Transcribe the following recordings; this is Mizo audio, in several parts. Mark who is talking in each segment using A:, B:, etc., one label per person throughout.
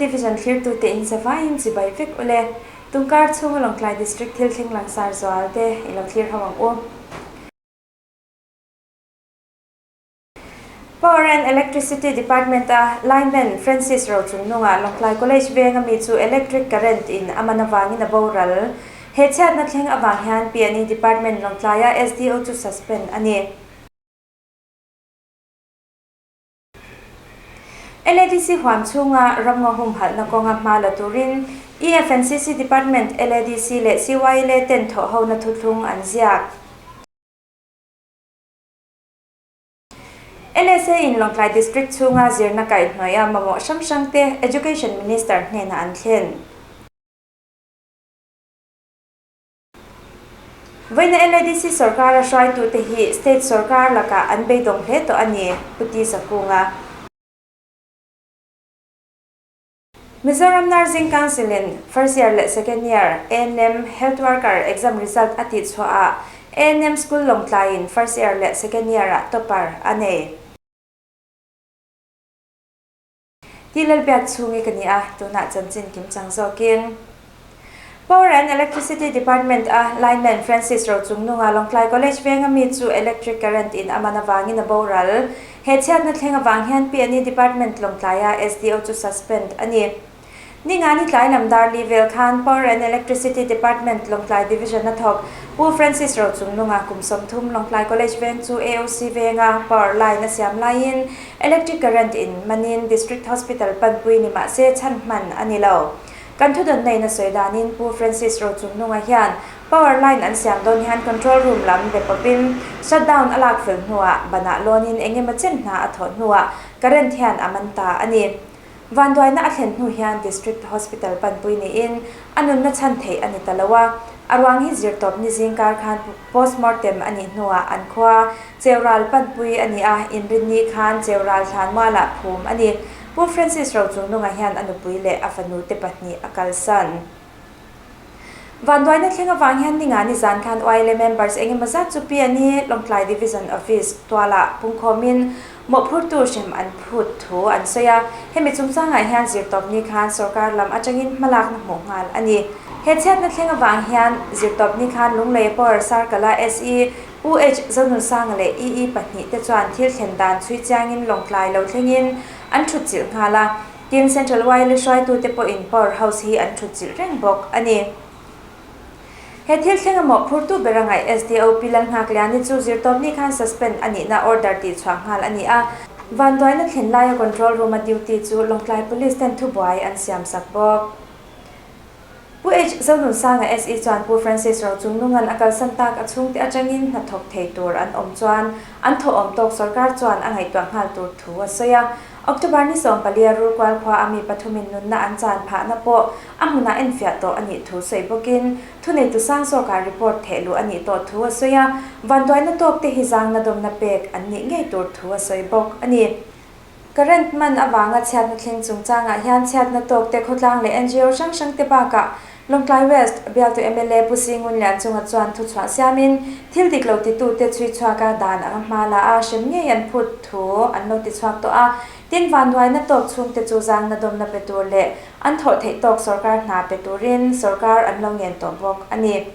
A: Division thlirtute in zavaiin chibai vek ule. Tungkar chhunga Lawngtlai District thil thleng langsar zual te i lo thlir ho ang u. Power and Electricity Department a Lineman Francis Rochungnunga Lawngtlai College veng ami chu electric current in a man avangin a boral. He chhiatna thleng avang hian PNE Department Lawngtlaia SDO chu suspend a ni. LADC huam chhunga ramngaw humhalhna kawnga hma la turin EFNCC Department, LADC leh CYLA ten thawhhona thuthlung an ziak. LSA in Lawngtlai District chhunga zirna kaihhnawih a mamawh hrang hrang te Education Minister hnenah an thlen. Vawiina LADC sawrkara hruaitute hi State sawrkar lakah an beidawng hle tawh a ni, Pu T Zakunga. Mizoram Nursing Council in First Year leh Second Year ANM Health Worker exam result a tihchhuah ah ANM School Lawngtlai in First Year leh Second Year ah topper a nei. Ti Lalbiak chhungi ka ni a, tunah chanchin kim chang zawkin. Power and Electricity Department a Lineman Francis Rochungnunga Lawngtlai College venga mi chu electric current in a man avangin a boral. He chhiatna thleng avang hian PNE Department Lawngtlaia SDO chu suspend a ni. Ningani tlai lam dar li vel khan Power and Electricity Department Lawngtlai Division a thawk Pu Francis Rochungnunga kum 30 Lawngtlai College veng chu AOC venga power line a siam laiin electric current in manin District Hospital panpui ni mahse chhan hman a ni lo. Kan thudawn neihna sawi danin Pu Francis Rochungnunga hian power line an siam dawn hian control room lam be pawpin shutdown a lak fel hnuah banah lawnin eng emaw chen hna a thawh hnuah current hian a man ta a ni. Vanduaina a thlen hnu hian District Hospital panpui niin a nunna chhan theih a ni ta lo a, a ruang hi zirtawp ni zingkar khan postmortem a nih hnuah an khua Cheural panpui a ni a, inrinni khan Cheural thlanmualah phum a ni. Pu Francis Rochungnunga hian a nupui leh a fanute pahnih a kalsan. Vanduaina thleng avang hian ninga nizan khan YLA members eng emaw zat chu PNE Lawngtlai Division Office tualah pungkhawmin mawhphurtu hrem an phut thu an sawi a. Hemi chungchangah hian zirtawpni khan sorkar lam atangin hmalakna hmuh nghal a ni. He chhiatna thleng avang hian zirtawpni khan Lunglei Power Circle-a SE Pu H. Zonunsanga leh EE pahnihte chuan thil thlen dan chhui chiangin Lawngtlai lo thlengin an thut chilh nghal a, tin Central YLA hruaitute pawhin Power House hi an thut chilh reng bawk a ni. He thil thleng a mawhphurtu ber a ngaih SDO Pi Lalnghakliani chu zirtawpni khan suspend a nihna order tihchhuah nghal a ni a, vanduaina thlen laia control room a duty chu Lawngtlai Police ten thubuai an siamsak bawk. Pu H. Zonunsanga SE chuan Pu Francis Rochungnunga'n a kalsan tak a chhungte atangin hnathawk thei tur an awm chuan an thawhawm tawk sorkar chuan a ngaihtuah nghal tur thu a sawi a. October ni 14 a Rulkual khua a mi pathumin nunna an chan phahna pawh a hmunah enfiah tawh a nih thu sawi bawkin thuneitu sang zawkah report theh luh a nih tawh thu a sawi a, vanduaina tawkte hi zangna dawmna pek an nih ngei tur thu a sawi bawk a ni. Current man avanga chhiatna thleng chungchangah hian chhiatna tawkte khawtlang leh NGO hrang hrangte bakah Lawngtlai West bialtu mla Pu Singun Lianchunga chuan thuchhuah siamin thil dik lo titute chhui chhuaka dan anga hma la a hrem ngei an phut thu an lo ti chhuak tawh a. Tin, vanduaina tawk chhungte chu zangna dawmna pe tur leh an thawh theih tawk sorkar hna pe turin sorkar an lo ngen tawh bawk a ni.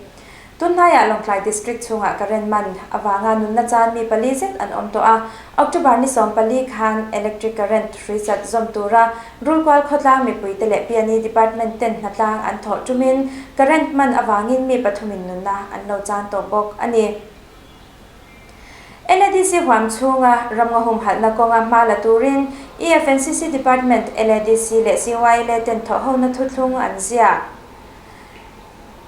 A: Tunhnaiah Lawngtlai District chhungah current man avanga nunna chan mi pali zet an awm tawh a, October ni 14 khan electric current hrui chat zawm tura Rulkual khawtlang mipuite leh PNE Department ten hnatlang an thawh tumin current man avangin mi pathumin nunna an lo chan tawh bawk a ni. LADC huam chhunga ramngaw humhalhna kawnga hma la turin EFNCC Department, LADC leh CYLA ten thawhhona thuthlung an ziak.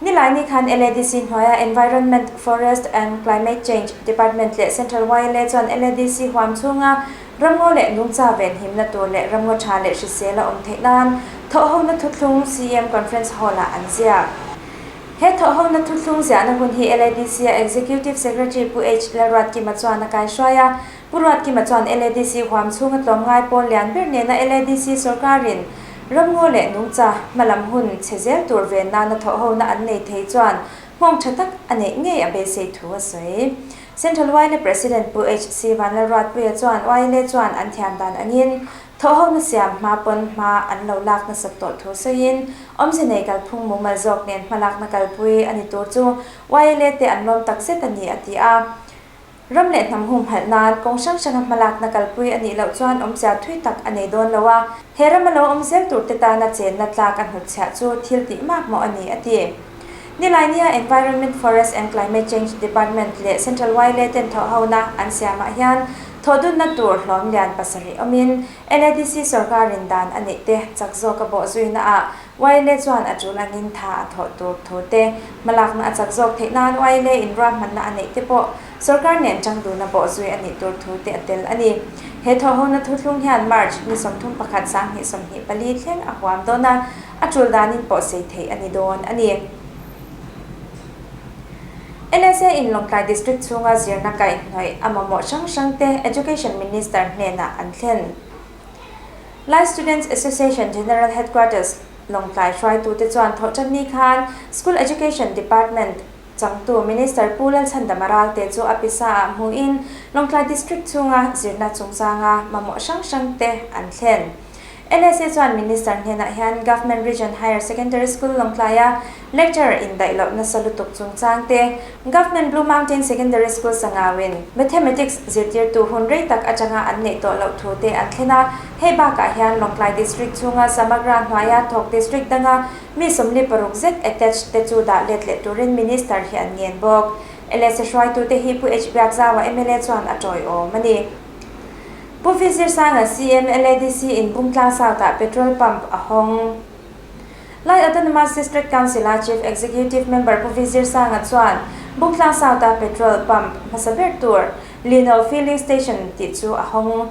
A: Nilaini khan LADC hnuaia Environment, Forest and Climate Change Department leh Central YLA chuan LADC huam chhunga ramngaw leh nungcha venhimna tur leh ramngaw tha leh hrisel a awm theih nan thawhhona thuthlung CM Conference Hall-ah an ziak. He thawhhona thuthlung ziahna hun hi LADC-a Executive Secretary Pu H. Lalruatkima chuan a kaihruai a. Pu Ruatkima chuan LADC huam chhunga tlawmngai pawl lian ber nena LADC sorkarin Ramngaw leh nungcha hmalam hun chhe zel tur ven nana thawhhona an nei thei chuan nghawng tha tak a neih ngei a beisei thu a sawi. Central YLA President Pu HC Vanlalruatpuia chuan YLA chuan an thiam dan angin Thawhhona siam hma pawn hma an lo lak nasat tawh thu sawiin, awmze nei kalphung mumal zawk nen hmalakna kalpui a ni tur chu YLA te an lawm tak zet a ni, a ti a. Ram leh hnam humhalh nan kawng hrang hranga hmalakna kalpui a nih loh chuan awmzia thui tak a nei dawn lo a, he rama lo awm zel tur te tana chenna tlak a hnutchhiah chu thil tih mak mawh a ni, a ti. Nilainiah Environment, Forest and Climate Change Department leh Central YLA ten thawhhona an siamah hian thawhdunna tur hlawm lian pasarih awmin LADC sorkarin dan a neih te chak zawk a bawh zuinaah YLA chuan a tul angin tha a thawh tur thu te, hmalakna a chak zawk theih nan YLA in ruahmanna a neih te pawh sorkar nen tangduna bawh zui a nih tur thu te a tel a ni. He thawhhona thuthlung hian March ni 31 2024 thleng a huam dawn a, A tul danin pawh sei theih a ni dawn a ni. LSA in Lawngtlai District chhunga zirna kaihhnawih a mamawh hrang hrang te Education Minister hnenah an thlen. Lai Students Association General Headquarters Lawngtlai hruaitute chuan thawhtanni khan School Education Department changtu Minister Pu Lalchhandama Ralte chu a pisa ah hmuhin Lawngtlai District chhunga zirna chungchanga mamawh hrang hrang te an thlen. LSA chuan Minister hnenah hian Government Region Higher Secondary School Lawngtlaia lecturer indaih loh nasa lutuk chungchang te, Government Blue Mountain Secondary School Sangauin Mathematics zirtirtu hun rei tak atanga an neih tawh loh thu te an thlen a. Hei bakah hian Lawngtlai District chhunga Samagra hnuaia thawk district danga mi 46 zet attached te chu dah let leh turin Minister hi an ngen bawk. LSA hruaitute hi Pu H Biakzaua mla chuan a tawiawm a ni. Pu Fizirsanga CM LADC in Bungtlang South ah petrol pump a hawng. Lai Autonomous District Council a Chief Executive Member Pu Fizirsanga chuan Bungtlang South a petrol pump hmasa ber tur Lino Filling Station tih chu a hawng.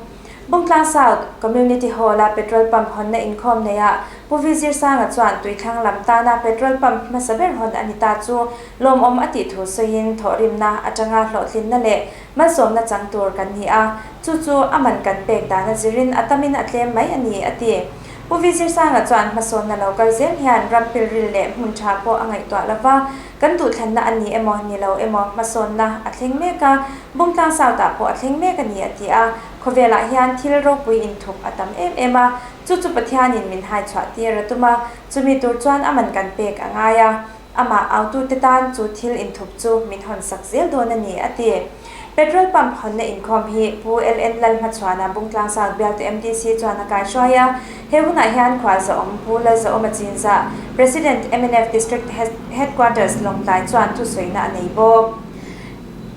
A: Bungtlang South Community Hall a petrol pump hawnna inkhawm neihah Pu Fizirsanga chuan tuithlang lam tana petrol pump hmasa ber hawn a ni ta chu lawmawm a tih thu sawiin thawhrimna atanga hlawhtlinna leh Malsawmna chang tur kan ni a, chu chu a man kan pek dan a zirin a tamin a tlem mai a ni, a ti. Pu Vi Zirsanga chuan hmasawnna lo kal zel hian ram pilril leh hmun tha pawh a ngaihtuah lo va, kan duhthlanna a ni emaw ni lo emaw hmasawnna a thleng mek a, Bungtlang South-ah pawh a thleng mek a ni, a ti a. Khawvelah hian thil ropui inthup a tam em em a, chu chu Pathianin min haichhuah tir a tum a, chumi tur chuan a man kan pek a ngai a. Amah autute tan chu thil inthup chu min hawn sak zel dawn a ni, a ti. Petrol pump hawnna inkhawm hi Pu LN Lalhmachhuana Bungtlang South bialtu MDC chuan a kaihruai a. He hunah hian khualzawm Pu Lalzawma Chinzah, President mnf District Headquarters Lawngtlai chuan thusawiina a nei bawk.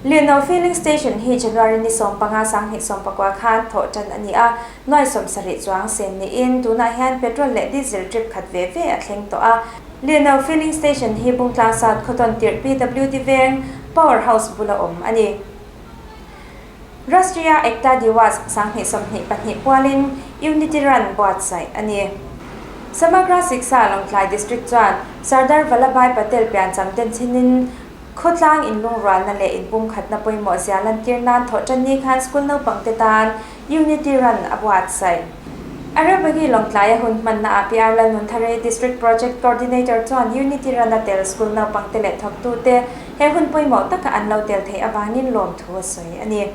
A: Lirno Filling Station hi January ni 15 2019 khan thawh tan a ni a, nuai 70 chuang sen niin tunah hian petrol leh diesel trip khat ve ve a thleng tawh a. Lirno Filling Station hi Bungtlang South khawtawn tirh PWD veng Power House bula awm a ni. Rashtriya Ekta Diwas 2022 pualin Unity Run buatsaih a ni. Samagra Shiksha Lawngtlai District chuan Sardar Vallabhbhai Patel piancham den chhinin khawtlang inlungrualna leh inpumkhatna pawimawh zia lantir nan thawhtanni khan school naupangte tan Unity Run a buatsaih. Areopagi Lawngtlaia hun hmanna ah PR Lalnuntharei District Project Coordinator chuan Unity Run a tel school naupangte leh thawktute he hun pawimawh taka an lo tel theih avangin lawmthu a sawi a ni.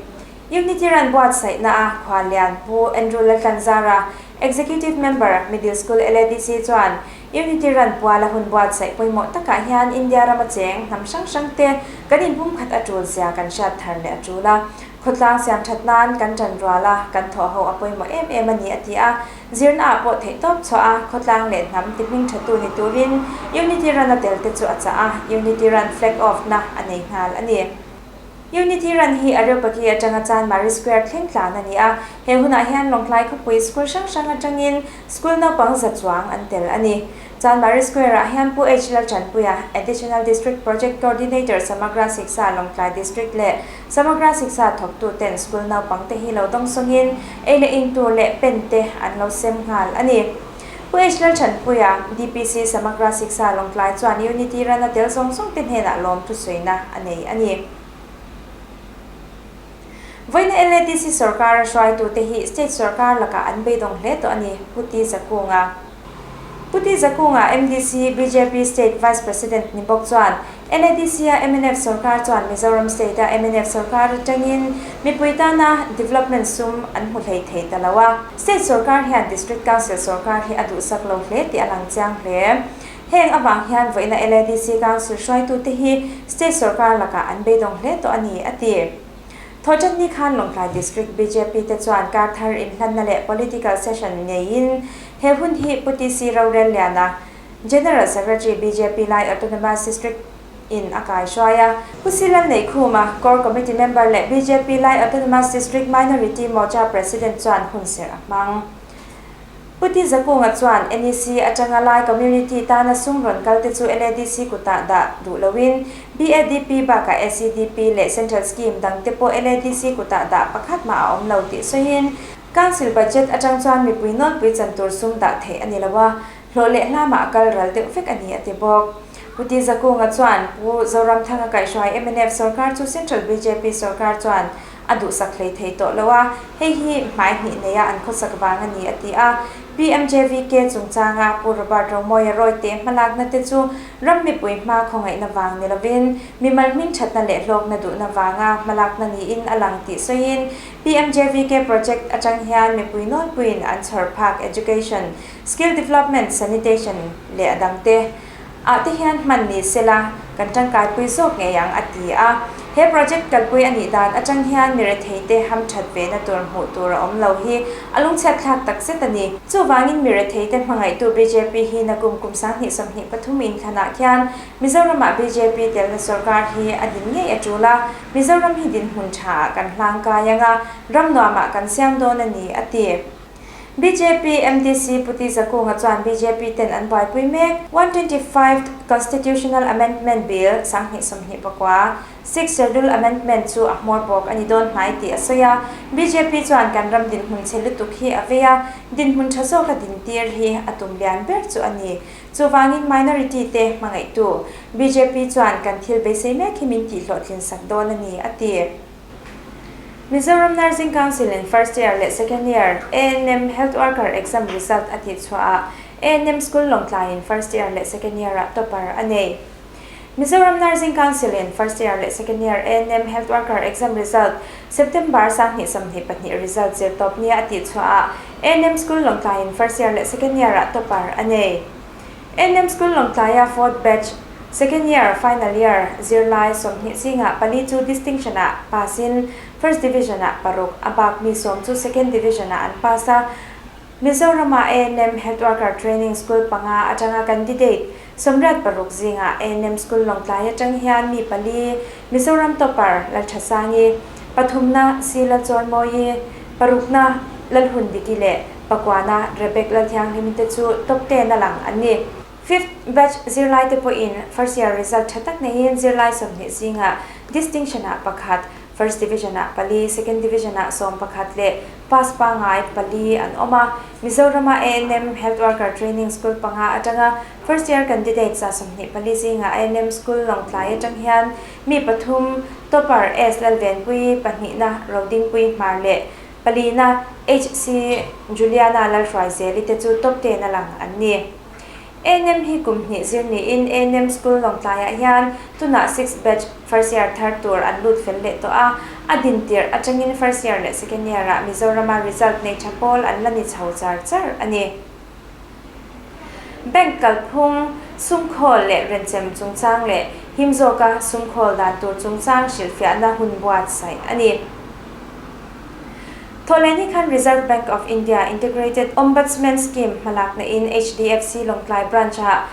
A: Unity Run buatsaihna a Khuallian Pu Andrew Laltlanzara, Executive Member, Middle School LADC chuan Unity Run puala hun buatsaih pawimawh takah hian India rama cheng hnam hrang hrangte kan inpumkhat a tul zia kan hriat thar leh a tul a. Khawtlang siam that nan kan ṭan rual a, kan thawh ho a pawimawh em em a ni, a ti a. Zirna ah pawh theih tawp chhuah a, khawtlang leh hnam ti hming ṭha tu ni turin Unity Run a tel te chu a chah a, Unity Run flag off na a nei nghal a ni. Unity Run hi Areopagi aṭanga Chanmari Square thleng tlan a ni a, he hunah hian Lawngtlai khawpui school hrang hrang aṭangin school naupang za chuang an tel a ni. Chanmari Square ah hian Pu H Lalṭanpuia, Additional District Project Coordinator Samagra Shiksha Lawngtlai District leh Samagra Shiksha thawktu ten school naupang te hi lo dawngsawngin ei leh in tur leh pen te an lo sem nghal a ni. Pu H Lalṭanpuia, DPC Samagra Shiksha Lawngtlai chuan Unity Run a tel zawng zawng te hnenah lawm thusawiina a nei a ni. Vawiina LADC sorkara hruaitute hi state sorkar lakah an beidawng hle tawh a ni, Pu T Zakunga. Pu Ti Zakunga, MDC, bjp State Vice President ni bawk chuan LADC-a mnf sorkar chuan Mizoram State-a mnf sorkar atangin mipui tana development sum an hmu hlei thei ta lo a. State sorkar hian District Council sorkar hi a duhsak lo hle tih a lang chiang hle. Heng avang hian vawiina LADC Council hruaitute hi State sorkar lakah an beidawng hle tawh a ni, a ti. Thawhṭanni khan Lawngtlai District bjp te chuan kar thar inhlanna leh political session neiin he hun hi Pu TC Rorelliana, General Secretary bjp Lai Autonomous District in a kaihruai a. Pu Silal Neihkhuma, Core Committee member leh bjp Lai Autonomous District Minority Morcha President chuan hunserh a hmang. Pu Ti Zakunga chuan NEC atanga Lai community tana sum rawn kal te chu LADC kutah dah duh loin BADP bakah SEDP leh Central Scheme dang te pawh LADC kutah dah pakhat mah a awm lo tih sawiin Council budget atang chuan mipui nawlpui chan tur sum dah theih a ni lo a, hlawh leh hlamah a kal ral deuh vek a ni a ti bawk. Pu Ti Zakunga chuan Pu Zoramthanga kaihhruai mnf sorkar chu Central bjp sorkar chuan a duhsak hlei thei tawh lo a, hei hi hmai hnih neia an khawsak vang a ni a ti a. PMJVK chungchanga Pu Robert Romawia rawite hmalakna te chu ram mipui hma khawngaihna vang ni lovin mimal hmingthatna leh hlawkna duhna vanga hmalakna niin a lang tih sawiin PMJVK project atang hian mipui nawlpuiin an chhawr phak education, skill development, sanitation leh a dangte ah te hian hman ni sela kan tangkaipui zawk ngei ang a ti a. He project kalpui a nih dan atang hian mi retheite hamthat ve na tur hmuh tur a awm lo hi a lungchhiat thlak tak zet a ni. Chuvangin mi retheite hmangaihtu bjp hi nakum kum 2023 inthlanah khian Mizoramah bjp telna sorkar hi a din ngei a tul a, Mizoram hi dinhmun thaah kan hlangkai ang a, ram nuamah kan siam dawn a ni a ti. Bjp MDC Pu Ti Zakunga chuan bjp ten an buaipui mek. 125 th Constitutional Amendment Bill, 2029, Sixth Schedule Amendment chu a hmawr bawk a ni dawn hnai tih a sawi a. Bjp chuan kan ram dinhmun chhe lutuk hi a vei a, dinhmun tha zawka dintir hi a tum lian ber chu a ni. Chuvangin minority te hmangaihtu bjp chuan kan thil beisei mek hi min tihhlawhtlin sak dawn a ni, a ti. Mizoram Nursing Council in first year leh second year ANM Health Worker exam result a tih chhuahah ANM School Lawngtlaiin first year leh second year ah topper a nei. Mizoram Nursing Council in first year leh second year ANM Health Worker exam result September 2022 result zirtawp nia a tih chhuahah ANM School Lawngtlaiin first year leh second year ah topper a nei. ANM School Lawngtlaia fourth batch Second year, final year, zirlai 20 zingah pali chu distinction ah pass in first division ah paruk a bak mi sawm chu second division ah an pass a. Mizoram ah ANM Health Worker Training School panga atanga candidate 86 zingah ANM School Lawngtlai atang hian mi pali Mizoram topper Lalthasangi, pathumna C Lalchawnmawi, parukna Lalhundiki leh pakuana Rebek Lalthianghlimi te chu top 10 a lang an ni. Fifth batch zirlaite pawhin first year result tha tak neiin zirlai 20 zingah distinction ah pakhat, first division ah pali, second division ah 11 leh pass pangai pali an awm a. Mizorama ANM Health Worker Training School panga atanga first year candidate 24 zingah ANM School Lawngtlai atang hian mi pathum, topper S Lalvenpui, pahnihna Rodingpui Hmar leh palina HC Juliana Lalhruaizeli te chu top 10 a lang an ni. ANM hi kum hnih zir niin ANM School Lawngtlaiah hian tunah sixth batch first year thar tur an lut fel leh tawh a, a din tirh atangin first year leh second year ah Mizorama result nei tha pawl an la ni chho char char a ni. Bank kalphung, sumkhawl leh renchem chungchang leh him zawka sumkhawl dan tur chungchang hrilhfiahna hun buatsaih a ni. Thawhlehni khan Reserve Bank of India Integrated Ombudsman Scheme hmalakna in HDFC Lawngtlai Branch ah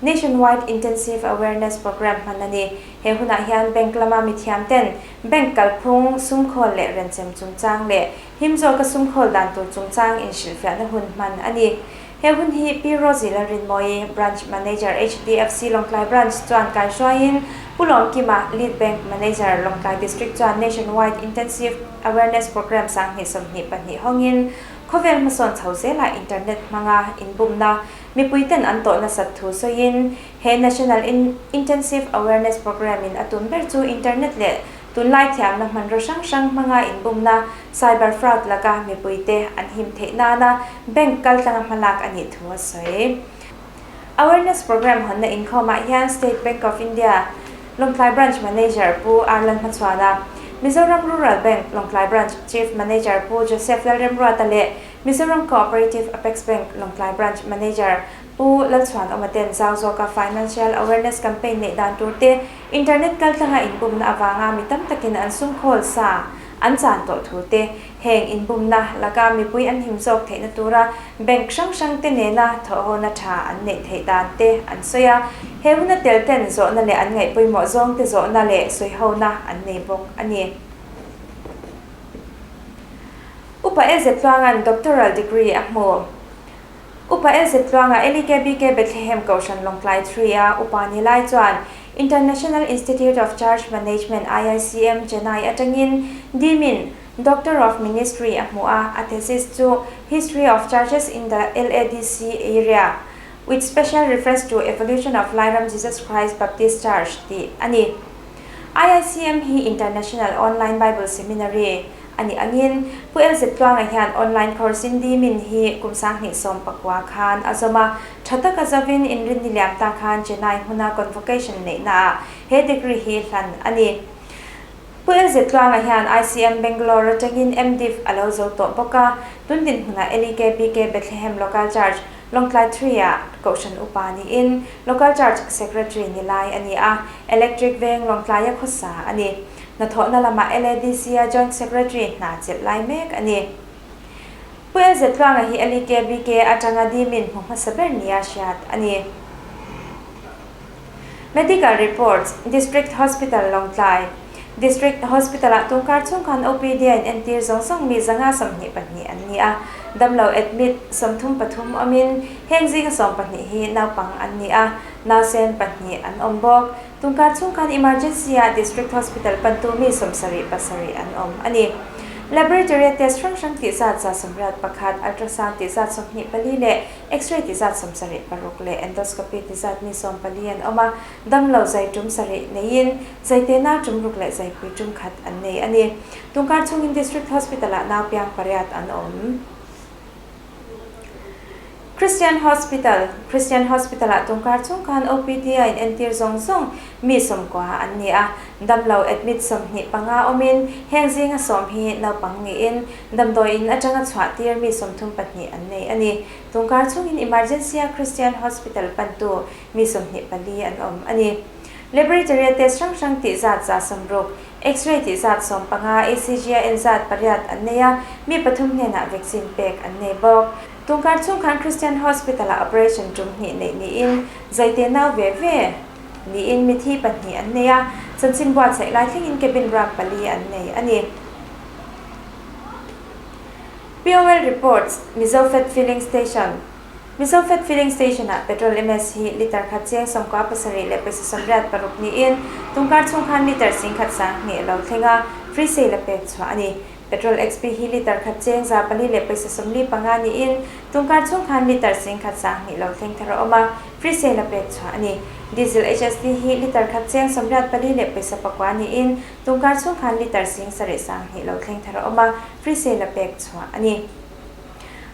A: Nationwide Intensive Awareness Programme hman a ni. He hunah hian bank lama mithiam ten bank kalphung, sumkhawl leh renchem chungchang leh him zawka sumkhawl dan tur chungchang inhrilhfiahna hun hman a ni. He hun hi Pi Rosie Lalrinmawii, Branch Manager HDFC Lawngtlai Branch chuan kaihruaiin Pu Lawmkima, Lead Bank Manager, Lawngtlai District chuan Nationwide Intensive Awareness Programme 2022 hawngin khawvel hmasawn chho zelah internet hmanga inbumna mipuiten an tawh nasat thu sawiin he National Intensive Awareness Programme in a tum ber chu internet leh tunlai thiamna hmanraw hrang hrang hmanga inbumna cyber fraud laka mipuite an him theih nana bank kaltlanga hmalak a nih thu a sawi. Awareness Programme hawnna inkhawmah hian State Bank of India, Lawngtlai Branch Manager Pu Arlan Hmachhuana, Mizoram Rural Bank, Lawngtlai Branch Chief Manager Pu Joseph Lalremruata leh Mizoram Cooperative Apex Bank, Lawngtlai Branch Manager Pu Lalchhuanawma ten zau zawka Financial Awareness Campaign neih dan tur te, Internet kaltlanga inbumna avanga mi tam takin an sum khawl sa an chan tawh thu te, heng inbumna laka mipui an him zawk theihna tura bank hrang hrang te nena thawhhona tha an neih theih dan te an sawi a. He huna tel ten zawhna leh an ngaih pawimawh zawng te zawhna leh sawihona an nei bawk a ni. Upa LZ Tluanga'n Doctoral Degree a hmu. Upa LZ Tluanga LEKBK Bethlehem Kohhran Lawngtlai 3 a upa ni lai chuan International Institute of Church Management, IICM, Chennai atangin Dimin Doctor of Ministry a hmu a, a thesis chu History of Churches in the LADC Area with Special Reference to Evolution of Lairam Jesus Christ Baptist Church tih a ni. IICM hi International Online Bible Seminary A nih angin, Pu LZ Tluanga hian online course in Dimin hi kum 2019 khan a zawm a, tha taka zavin inrinni liam ta khan Chennai hmuna convocation neihnaah he degree hi hlan a ni. Pu LZ Tluanga hian ICM Bangalore atangin MDiv a lo zo tawh bawk a, tun dinhmunah LEKBK Bethlehem Local Church, Lawngtlai 3 ah Kohhran Upa niin Local Church Secretary ni lai a ni a, Electric Veng Lawngtlaia khawsa a ni. Hnathawhna lamah LADC-a Joint Secretary hna chelh lai mek a ni. Pu LZ Tluanga hi LEKBK atanga Dimin hmu hmasa ber nia hriat a ni. Medical Reports, District Hospital Lawngtlai District Hospital-ah tungkar chhung khan OPD a inentir zawng zawng mi 122 an ni a, damlo admit 33 awmin heng zinga 12 hi naupang an ni a, nausen pahnih an awm bawk. Tungkar chhung khan emergency ah District Hospital pantu mi 77 an awm a ni. Laboratory a test hrang hrang tih zat 81, ultrasound tih zat 24 leh X-ray tih zat 76 leh endoscopy tih zat mi 14 an awm a, damlo zai tum sarih neiin zai te nau tum ruk leh zai pui tum khat an nei a ni. Tungkar chhungin District Hospital ah nau piang pariat an awm. Christian Hospital, Christian Hospital-ah tungkar chung khan OPD a inentir zawng zawng mi 90 an ni a, damlo admit 25 awmin heng zinga 10 hi naupang niin damdawi in atanga chhuah tir mi 34 an nei a ni. Tungkar chungin emergency-a Christian Hospital pantu mi 24 an awm a ni. Laboratory-a test hrang hrang tih zat 60, X-ray tih zat 15, ECG-a en zat pariat an nei a, mi pathum hnenah vaccine pek an nei bawk. Tungkar chhung khan Christian Hospital-ah operation tum hnih neih niin zaite nau ve ve niin mithi pahnih an nei a, chanchin buatsaih lai thlengin cabin ram pali an nei a ni. POL reports, Mizofed Filling Station. Mizofed Filling Station-ah petrol MS hi litre khat cheng 97 leh paisa 86 niin tungkar chhung khan litre 10,020 a lo thleng a, free sale a pek chhuah a ni. Petrol XP hi litre khat cheng 400 leh paisa 45 niin tungkar chhung khan litre 10,020 lo thleng thar a awm a, free sale a pek chhuah a ni. Diesel HSD hi litre khat cheng 84 leh paisa 9 niin tungkar chhung khan litre 7,020 lo thleng thar a awm a, free sale a pek chhuah a ni.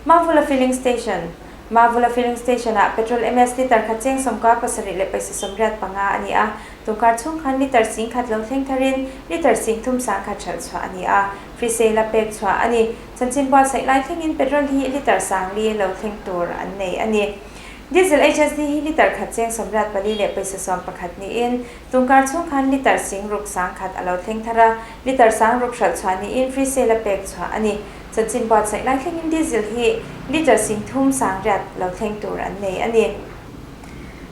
A: Mavula Filling Station, Mavula Filling Station-ah petrol MS litre khat cheng 97 leh paisa 85 a ni a, tungkar chhung khan litre 10,000 lo thleng tharin litre 3,100 hralh chhuah a ni a, free sale a pek chhuah a ni. Chanchin buatsaih lai thlengin petrol hi litre 4,000 lo thleng tur an nei a ni. Diesel HSD hi litre khat cheng 84 leh paisa 11 niin tungkar chhung khan litre 6,100 a lo thleng thar a, litre 6,000 hralh chhuah niin free sale a pek chhuah a ni. Chanchin buatsaih lai thlengin diesel hi litre 3,900 lo thleng tur an nei a ni.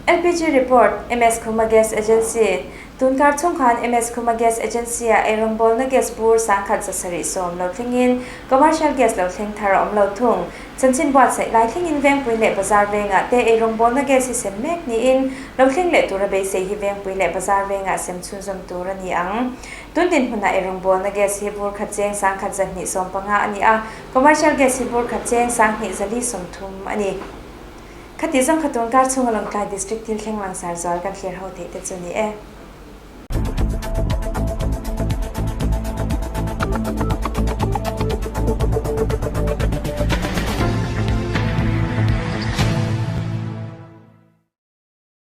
A: LPG report, MS Khuma Gas Agency, Tunkar chhung khan MS Khuma Gas Agency-ah eirawngbawlna gas bur 1,710 lo thlengin commercial gas lo thleng thar a awm lo thung. Chanchin buatsaih lai thlengin Vengpui leh Bazar vengah te eirawngbawlna gas hi sem mek niin lo thleng leh tura beisei hi Vengpui leh Bazar vengah sem chhunzawm tur a ni ang. Tun dinhmunah eirawngbawlna gas hi bur khat cheng 1,215 a ni a, commercial gas hi bur khat cheng 2,430 a ni. Khati zawng kha tun kar chhunga Lawngtlai District thil thleng langsar zual kan thlir ho theih te chu ni e.